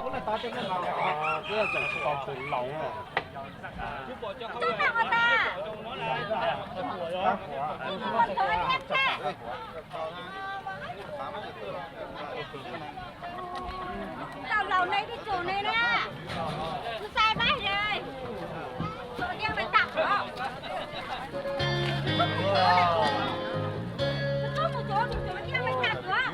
Tau laus ne, ib tug ne na, kuv sai baib le, tsuav tiaj me tag tuaj, tsuav mus tsuav mus tsuav tiaj me tag tuaj.